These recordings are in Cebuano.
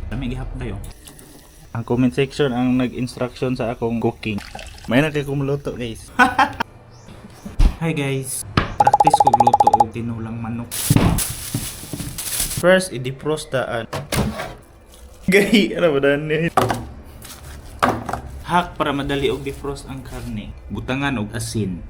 Lami gihapon kayo. Ang comment section ang nag-instruction sa akong cooking. May na kay kumluto, guys. Hi guys. Practice kog luto og tinulang manok. First, i-defrost daan. Gay, ano ba daan ni? Hack para madali og defrost ang karne. Butangan og asin.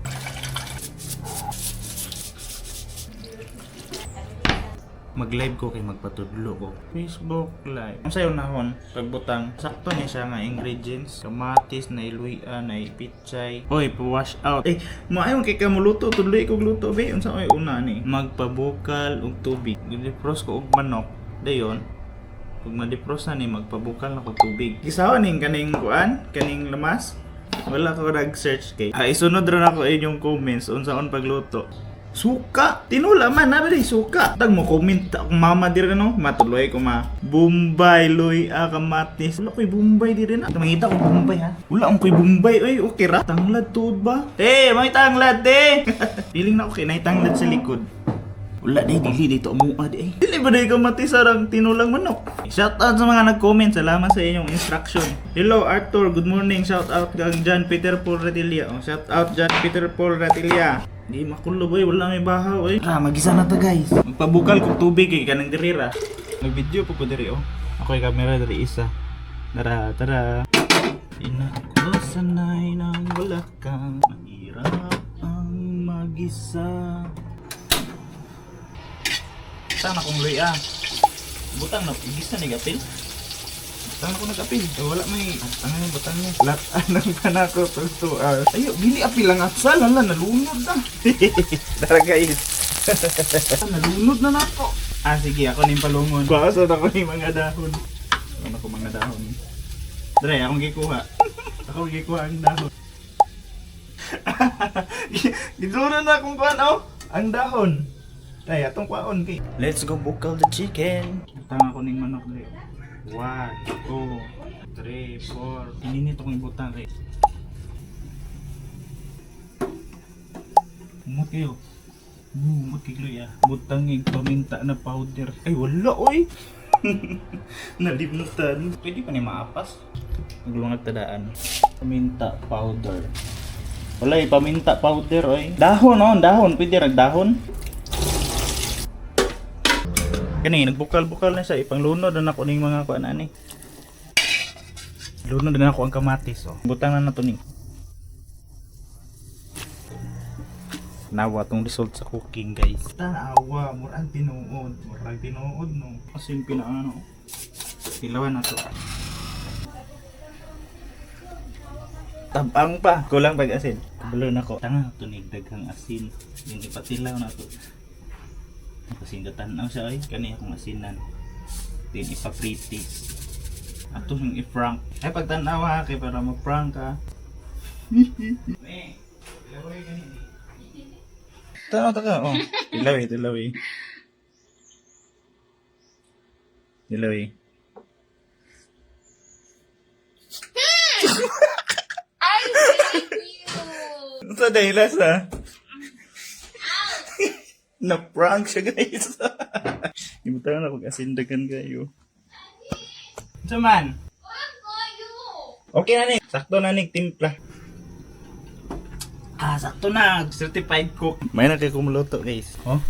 Mag-live ko kay magpatudlo ko. Facebook Live. Ang sayo nahon, pagbutang, sakto ni siya nga ingredients. Kamatis, na iluya, na pichay. Hoy, pa-wash out. Eh, maayon kay ka muluto, tudloy kog luto be. Unsa ay una ni? Magpabukal og tubig. Defrost ko og manok. Dayon, pag ma-defrost na ni, magpabukal na kog tubig. Gisawa ning kaning kuan, kaning lamas. Wala ko nag-search kay. Ah, isunod ra nako inyong comments unsaon pagluto. Suka! Tinula man, na ba suka? Tag mo comment akong mama diri no? Matuloy ko ma. Bombay, loy, ah, kamatis. Wala ko'y Bombay diri na. Mangita ko Bombay ha. Wala akong ko'y Bombay, oy, okay ra. Tanglad tuod ba? Te, may tanglad, te! Feeling na okay, nay tanglad sa likod. Wala day, dili dito amuad eh. Dili ba day kamatis sarang tinulang manok? Shout out sa mga nag-comment. Salamat sa inyong instruction. Hello Arthur, good morning. Shout out kang John Peter Paul Ratilia. Oh, shout out John Peter Paul Ratilia. Di makulo boy, wala may bahaw eh. Tara, magisa na ta guys. Magpabukal kog tubig kay kanang diri ra. Nag-video po ko diri oh. Ako'y camera diri isa. Tara, tara. Ina ko sanay nang wala ka. Mahirap ang mag-isa. Butang na kong luya. Butang na, igis na ni gapil. Butang na ko nag-apil. Eh, wala may, ang yung butang niya. Lat, anong panako to 2 hours. Ayo, dili apil ang atsal. Hala, nalunod na. Tara guys. Nalunod na nako. Ah, sige, ako ning palungon. Kuha na ko ni mga dahon. Ano ko mga dahon? Dre, akong gikuha. Akong gikuha ang dahon. Gitsura na akong kuan oh. Ang dahon. Ay, atong kuwaon kay. Let's go bukal the chicken. Butang ako ning manok dre. 1, 2, 3, 4. Ininit akong ibutang kay. Umot kayo. Umot kay Gloy ah. Butang ig paminta na powder. Ay, wala oy. Nalimutan. Pwede pa ni maapas. Maglungag tadaan. Paminta powder. Wala eh, paminta powder oy. Dahon oh, dahon. Pwede rag dahon. Kani nagbukal-bukal na siya ipanglunod na nako ning mga kuan ani. Lunod na nako ang kamatis oh. Butang na nato ni. Nawa tong result sa cooking guys. Tanawa, murag tinuod, murag tinuod no. Kasi yung pinaano. Tilawan na to. Tabang pa, kulang pag asin. Kabalo na ko. Tanga tunig daghang asin. Yung ipatilaw na to. Kasi tanaw siya ay kani akong asinan. Din ipa-pritis. Ato yung i-prank. Ay pagtanaw ha kay para ma-prank ka. Tanaw ta ka oh. Tilaw eh, tilaw eh. Tilaw eh. I hate you! Sa dahilas ha. Na-prank siya guys. Ibutang na kog asin dagan kayo. Unsa man? kayo! Okay na ni. Sakto na ni timpla. Ah, sakto na. Certified cook. May na kay kumluto guys. Oh.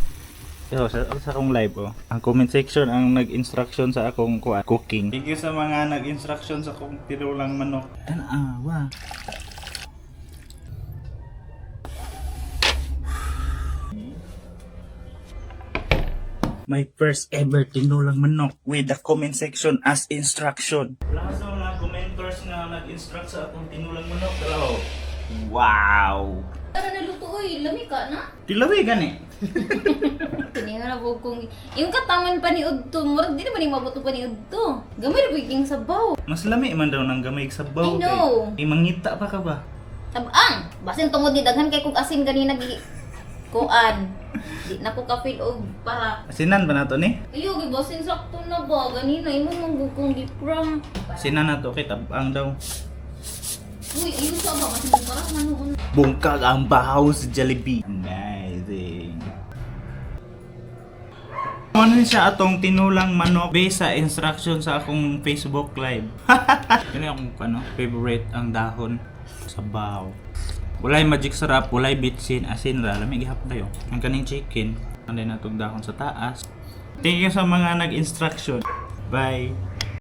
Yo, sa akong live oh. Ang comment section ang nag-instruction sa akong kuan cooking. Thank you sa mga nag-instruction sa akong tinulang manok. Tanawa. My first ever tinulang manok with the comment section as instruction. Wala sa mga commenters na nag-instruct sa akong tinulang manok. Hello. Wow! Tara naluto oy, lami ka na. Tilawi gani. Kini nga na po kung yung kataman pa ni Udto, murag di naman ni mabuto pa ni Udto. Gamay ra king sabaw. Mas lami man daw ng gamay sa sabaw. I know. Kay, mangita pa ka ba? Tabang. Basin tungod ni daghan kay kog asin ganina gi kuan. Di na ko ka-feel og para. Asinan ba nato ni? Ayo, gi basin sakto na ba ganina imo man gud kong gi-prank. Asinan nato kay tabang daw. Uy, ayo sa ba kasi mo parang ano Bungkag ang bahaw sa Jollibee. Amazing. Ano siya atong tinulang manok based sa instruction sa akong Facebook Live. Yun yung akong ano, favorite, ang dahon. Sabaw. Walay Magic Sarap, walay bitsin, asin ra, lami gihapon kayo. Ang kaning chicken, anday na itong dahon sa taas. Thank you sa mga nag-instruction. Bye!